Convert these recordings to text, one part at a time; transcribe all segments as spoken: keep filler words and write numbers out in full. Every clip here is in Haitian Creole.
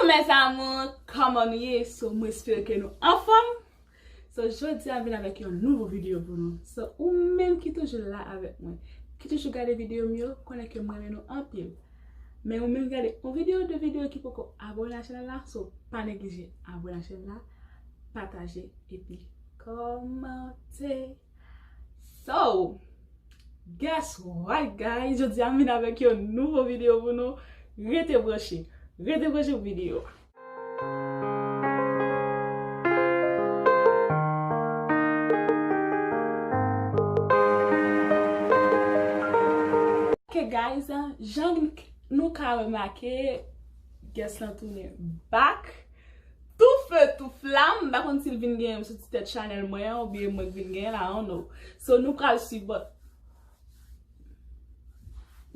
Mes amours, kòman nou ye? So, mwen espere ke nou anfòm. So, jodi a m vin avèk yon nouvo videyo pou nou. So, ou menm ki toujou la avèk mwen, ki toujou gade videyo m yo, konnen ke m renmen nou anpil. Men ou menm gade yon videyo, de videyo ki poko abone a chanèl la, so pa neglije abone a chanèl la, pataje epi kòmante. So, guess what, guys? Jodi a m vin avèk yon nouvo videyo pou nou. Rete branche. Rete branche pou videyo a. Ok, guys, jan nou ka remake, guest lan tounen back. Tou fe, tou flam. M pa konn si l vin genyen m sou ti tèt chanèl mwen an, oubyen mwen k vin genyen l, I don't know. So, nou pral swiv, but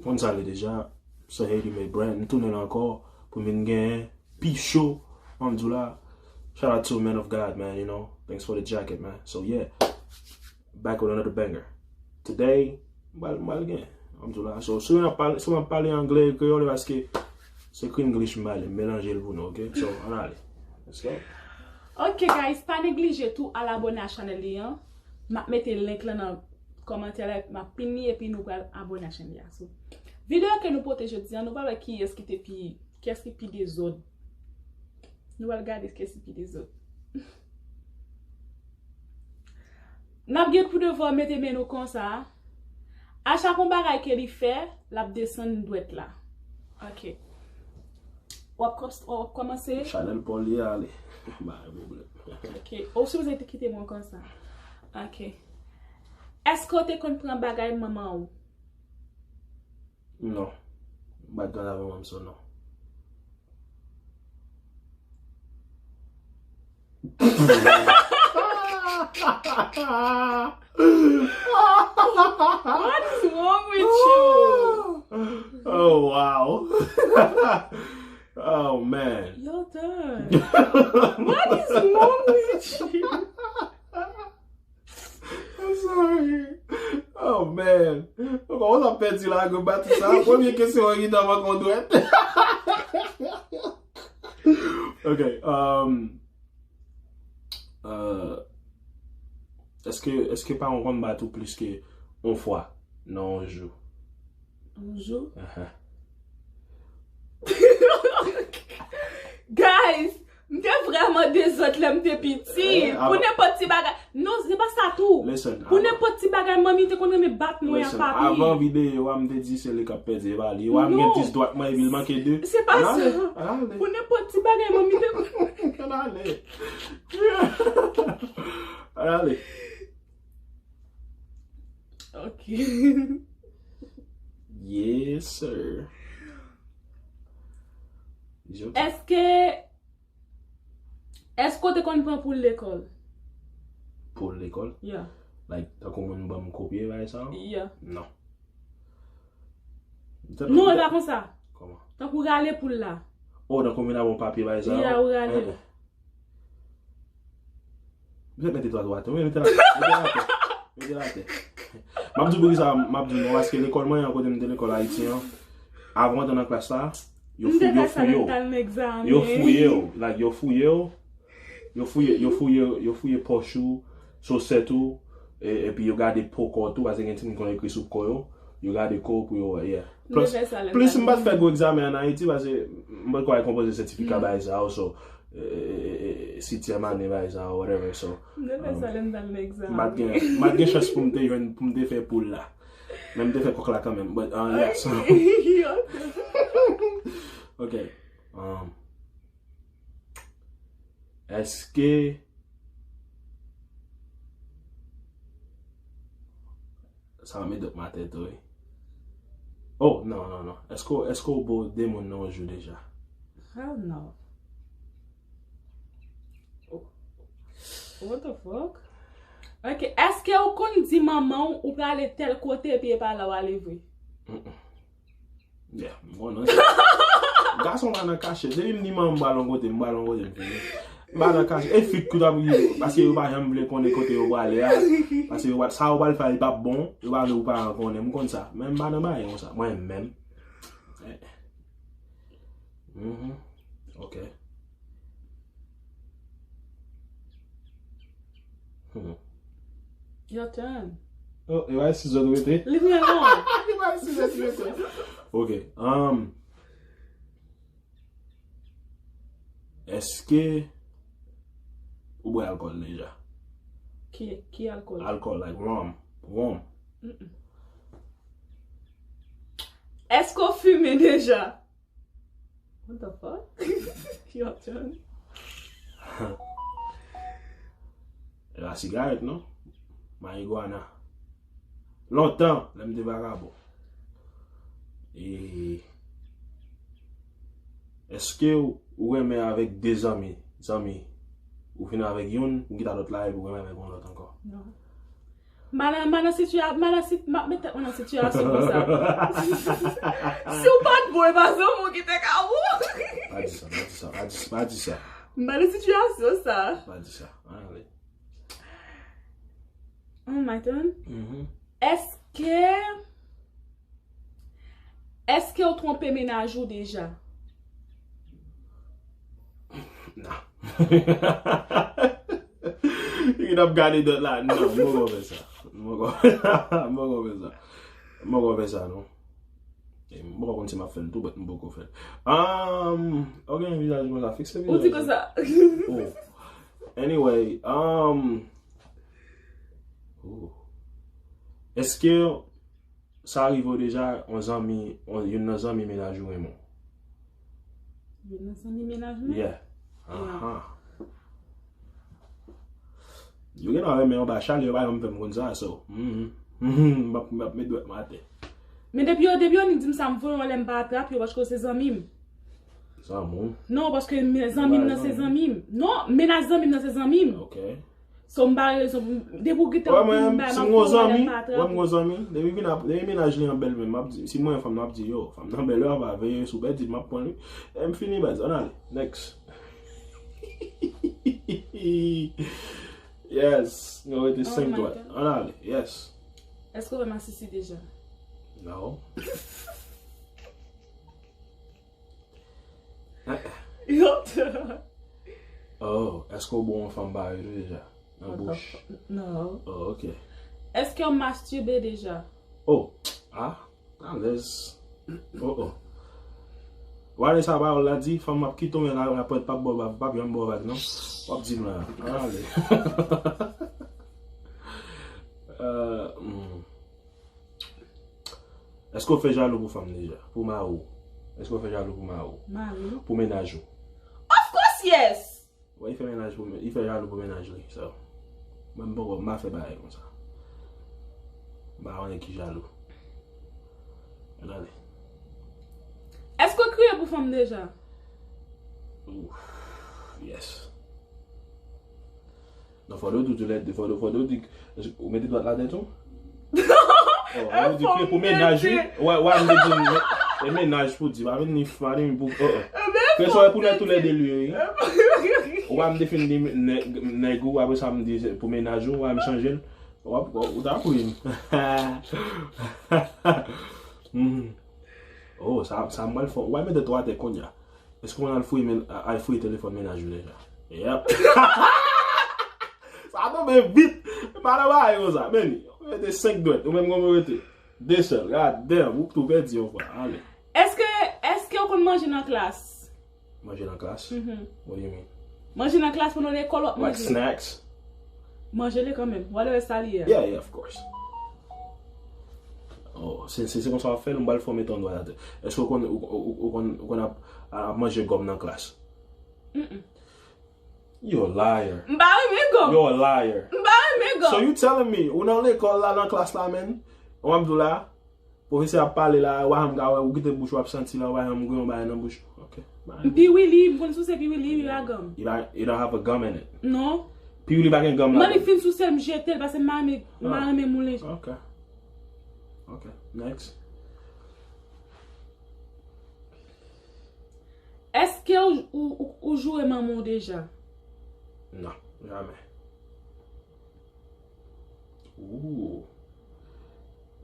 Konn sa l ye deja, se Haiti Made Brand. M tounen la ankò pou m vin gen pi cho, an m di w la. Shout out to man of God, man, you know. Thanks for the jacket, man. So, yeah. Back with another banger. Today, m pral, m pral gen, an m di w la. So, si w ap pale, si w ap pale anglè, kreyòl, paske se Queenglish m pale, m melanje l pou nou, ok? So, ann ale. Let's go. Ok, guys, pa neglije tou al abone a chanèl li an. M ap mete link lan nan kòmantè la, m ap pin li epi nou pral abone a chanèl li a. So, videyo ke nou pote jodi a, nou pral wè kiyès ki te pi, kiyès ki pi dezòd. Nou pral gade kiyès ki pi dezòd. N ap gen pou devwa mete men nou konsa. A chak yon bagay ke li fè, l ap desann dwèt la. Ok. W ap kòm-, w ap kòmanse? Chanèl pa w li ye, ale. Pa gen pwoblèm. Ok. Ou sipoze te kite mwen konsa. Ok. Èske w te konn pran bagay manman w? Non. M pa t granda manman m, so non. What is wrong with you? Oh, wow. Oh, man. Y'all done. What is wrong with you? I'm sorry. Oh, man. Kòman w ap pèdi la, gwo bati sa? Premye kesyon an, ki nan mank yon dwèt. Ok, um, euh, èske, èske paran w konn bat ou plis ke yon fwa nan yon jou? Yon jou? Ahan. Guys, m te vrèman dezòd lè m te piti. Eh, pou nenpòt ti bagay. Non, se pa sa tou. Listen, pou nenpòt ti bagay, manmi te konn renmen bat mwen ak papi. Listen, avan videyo a, m te di se li k ap pèdi, e pa li. Wa m gen dis dwèt mwen, epi l manke de. Se pa sa. Ann ale, ann ale. Pou nenpòt ti bagay, manmi te konn. Ann ale. Ann ale. Ok. Yes, sir. It's your turn. Èske, èske w te konn pran poul lekòl? Poul lekòl? Yeah. Like, tankou moun ban m kopye, bagay sa? Yeah. Non. Non, e pa konsa. Kòman? Tankou rale poul la. Oh, tankou moun ap ban w papye, bagay sa? Yeah, ou rale. Eh, eh. Mete, mete twa dwat, wi, mete l atè, mete l atè, mete l atè. M ap di w poukisa m ap di w non, paske lekòl mwen an, kote m te lekòl Ayiti an, avan w antre nan klas la, yo fou-, yo fouye w. Yo fouye w, like, yo fouye w. Yo fouye, yo fouye, yo fouye pòch ou, sosèt ou, e, epi yo gade po kò w tou, paske gen timoun ki konn ekri sou kò yo. Yo gade kò w pou yo wè, yeah. Plis, plis m pa t fè gwo egzamen ann Ayiti, paske m pa t kwè konpoze sètifika bagay sa yo, so, e, e, e, e, sityèm ane bagay sa yo, whatever, so, m te fè sa lè m t al nan egzamen. M pa t gen, m pa t gen chans pou m te jwenn, pou m te fè poul la. Men m te fè kòk la kanmenm, but, uh, yeah, so. Ok. Um, èske Sa va mete m atè tou, wi. Oh, non, non, non. Èske, èske w bo de moun nan yon jou deja? Hell no. What the fuck? Ok, èske ou konn di manman w ou prale tèl kote epi e pa la w ale vre? Mm-mm. Yeah, m konnen. Gason pa nan kache. Depi m di manman m pral yon kote, m pral yon kote, m fini. M pa nan kache. E fi k tou ap ri, paske yo pa janm vle konnen kote yo prale a. Paske yo pa, sa yo pral fè a, li p ap bon. Yo pa vle pou paran konnen. M konn sa. Men m pa nan bagay konsa. Mwen menm. Eh. Mhm. Ok. Your turn. Oh, e pa sis zòt ou rete? Leave me alone. E pa sis zòt ou rete? Ok. Um, èske ou bwè alkòl deja? Ki, ki alkòl? Alkòl, like rum. Rum. Èske w fimen deja? What the fuck? Your turn. E pa sigarèt, non? Marijuana. Lontan, lè m te vakabon. E, èske ou renmen avèk de zanmi, zanmi, ou fin avèk youn, ou kite lòt la, epi ou renmen avèk yon lòt ankò? Non. M pa nan, m pa nan sitiyasyon, m pa nan sit, m ap met tèt mwen nan sitiyasyon konsa. Si w pa t bon, e pa zanmi w ki te ka bon. Pa di sa, pa di sa, pa di, pa di sa. M pa nan sitiyasyon sa. Pa di sa. Ann ale. Oh, my turn. Mhm. Èske, èske w twonpe mennaj ou deja? Non. Li t ap gade dòt la. Non, m poko fè sa. M poko, m poko fè sa. M poko fè sa, non. E m poko konn si m ap fè l tou, but m poko fè l. Um, ok, yon vizaj konsa, fikse vizaj. Ou di konsa. Oh. Anyway, um, oh. Èske sa rive w deja, yon zanmi, yon, youn nan zanmi mennaj ou renmen w? Youn nan zanmi mennaj mwen? Yeah. Aha. Yo gen nan renmen anba chal, yo pa janm fè m konn sa, so. Mhm. Mhm. M ap, m ap met dwèt mwen atè. Men depi yo, depi yo ni di m sa, m voye yon lè m pa atrap yo, paske yo se zanmi m. Zanmi w? Non, paske men- zanmi m nan se zanmi m. Non, mennaj zanmi m nan se zanmi m. Ok. So, m pa rezon, depi w gentan Wè di m mwen, ba si m m gon ap voye lè zanmi, m pa wè m atrap. gon zanmi, depi vin ap, depi mennaj li an bèl men, m ap di, si m wè yon fanm, m ap di, yo, fanm nan bèl, yo ap veye sou pèdi, m ap pran li. E m fini, baz, ann ale. Next. Yes, nou rete Oh senk my dwèt. God. Ann ale, yes. Èske w fè masisi deja? Non. Yo. Oh, èske w bon yon fanm pare tou deja? Nan bouch? Non. Oh, ok. Èske w masturbe deja? Oh, ah, alèz. Oh, oh. Wale sa pawòl la di, fanm ap kite w, men la, la pòt pap bò, pap, pap janm bò vag, non. W ap di m la. Ale. Euh, hmm. Èske w fè jalou pou fanm deja? Pou mari w? Èske w fè jalou pou mari w? Mari. Pou mennaj ou? Of course, yes! Wè, li fè mennaj pou men-, li fè jalou pou mennaj li, so. Mwen, m poko, m pa fè bagay konsa. M pa konnen ki jalou. Ann ale. Èske w kriye pou fanm deja? Oof, yes. Non, fò w di tou lè de, fò w, fò w di, ou mete dwèt la tèt ou? Oh, ou di kriye pou mennaj, wi. Wè, wè, m te di, e mennaj pou di, pa vin ni, pa vin pou, oh, oh. Ke sa pou lè tou lè de li, wi. Ou pa m te fin di nèg, nèg ou, apre sa m di se pou mennaj ou, wè, m chanje l. W ap, w ap, ou ta ap ri m. Mhm. Oh, sa, sa m pral fè. W ap mete twa tèt kounye a. Èske w konn al fouye men, al fouye telefòn mennaj ou deja? Yep. Sa tonbe vit. Pa nan bagay konsa. Men li. Ou mete senk dwèt. Ou menm konbyen w rete? De sèl. God damn. Ou tou pèdi yon fwa. Ale. Èske, èske w konn manje nan klas? Manje nan klas? Mhm. What do you mean? Manje nan klas pandan lekòl w ap Like manje. Snacks? Manje li kanmenm. Whatever sa li ye. Yeah, yeah, of course. Oh, se, se, se konsa w ap fè l, m pral fè w mete yon dwèt atè. Èske w konn, ou, ou, ou, ou konn, ou konn ap, ap manje gòm nan klas? Mm-mm. You a liar. M pa renmen gòm. You're a liar. M pa renmen So gòm. You telling me, ou nan lekòl la, nan klas la, men, w ap di w la, pwofesè ap pale la, w a janm ka wè, ou kite bouch ou ap santi la, w a janm gen yon bagay nan bouch. Ok. Bye. Piwili, m konn souse piwili, li pa gòm. You don't, you don't have a gum in it. Non. Piwili pa gen gòm Mwen la. Li fin souse l, m jete l, paske m pa renmen, m pa Ah. Renmen moulen. Ok. Ok. Next. Èske ou, ou, ou, ou joure manman w deja? Non, jamè. Ooh.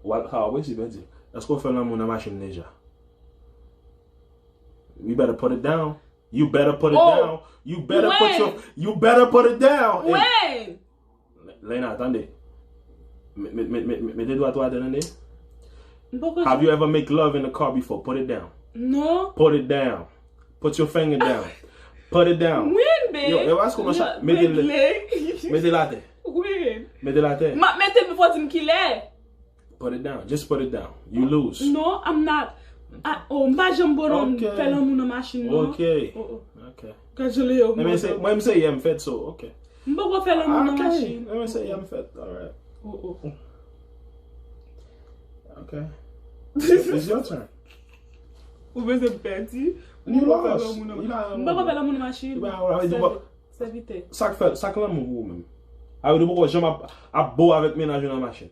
What, how, wait, si pèdi. Èske w fè lanmou nan machin deja? You better put it down. You better put it Oh. Down. You better put your, When? You better put it down. Hey, When? Lena, tande. Mete dwa tou atè, tande. M poko Have you ever make love in the car before? Put it down. Non. Put it down. Put your finger down. Put it down. Win, babe. Yo, yo, ask kòman sa. Mete l. Mete l atè. Win. Mete l atè. M ap mete, men fò di m kilè. Put it down. Just put it down. You lose. No, I'm not. Ah, oh, m pa janm bonòm Ok. Fè lanmou nan machin non. Ok. Oh, oh. Ok. Gad jan Leo Mwen se, bonòm. Mwen se yè m fèt, so, ok. M poko fè lanmou nan Ok. Machin. Mwen se yè m fèt, alright. Oh, oh. Ok. It's your turn. Ou bezwen pèdi. You M poko fè lost. lanmou nan You not- M poko fè lanmou nan machin. You not- Sèvi- Sèvitè. Sa k fè, sa k lanmou pou ou menm? Ayo, ou poko janm ap, ap bo avèk mennaj ou nan machin.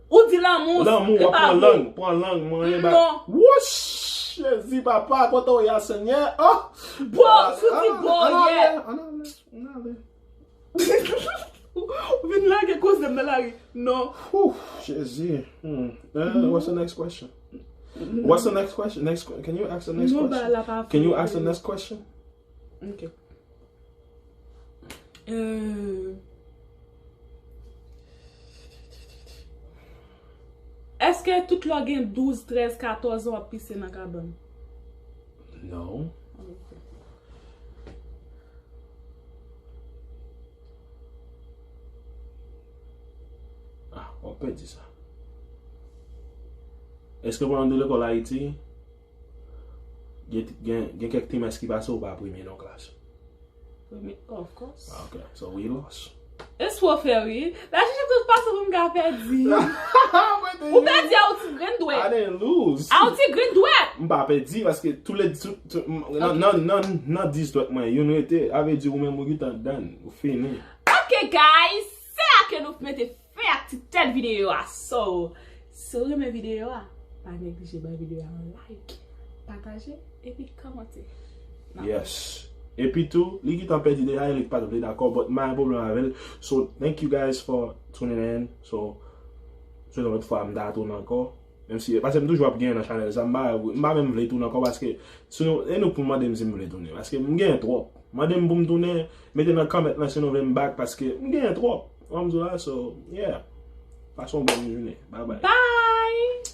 Ou di lanmou. Lanmou, e w ap pa pran bon. Lang, pran lang, manyen ba. Non. Wouch! Jezi, papa, kote w ye a, Senyè? Oh! Bo, sou ti bo, Ann ale, yeah. Ann ale, ann ale. Ou vin lage koze m nan lari. Non. Whew, Jezi. Hmm. Uh, what's the next question? What's the next question? Next, que- can you ask the next Non, ba question? la pa Can you fini. Ask the next question? Ok. Euh, Èske tout lè w gen douz, trèz, katòz an w ap pise nan kabann? No. Ah, w ap pèdi sa. Èske pandan w te lekòl Ayiti, gen, gen, gen kèk trimès ki pase ou pa premye nan klas? Premye, of course. Ah, ok. So we lost. It's for fair, wi. La chèche tout fason pou m ka pèdi. Ou pèdi a yon ti grenn I dwèt. Didn't lose. A yon ti grenn dwèt. M pa pèdi paske tou le tou, tou, m- nan nan nan nan dis dwèt mwen, youn rete, avè di ou menm ou gentan done, ou fini. Ok, guys, se la ke nou mete fen ak ti tèt videyo a. So, si w renmen videyo a, pa neglije bay videyo a yon like, pataje, epi kòmante. Yes. Epi tou, li gentan pèdi deja, li pa t vle dakò, but m pa gen pwoblèm avè l. So, thank you guys for tuning in. So, se yon lòt fwa m ta tounen ankò. Menm si, paske m toujou ap genyen nan chanèl sa, m pa, m pa menm vle tounen ankò, paske si nou, e nou pou mande m si m vle tounen, paske m genyen twòp. Mande m pou m tounen, mete nan comment lan si nou vle m back, paske m genyen twòp. Ou wè m di w la, so, yeah. Pase yon bòn jounen. Bye bye. Bye!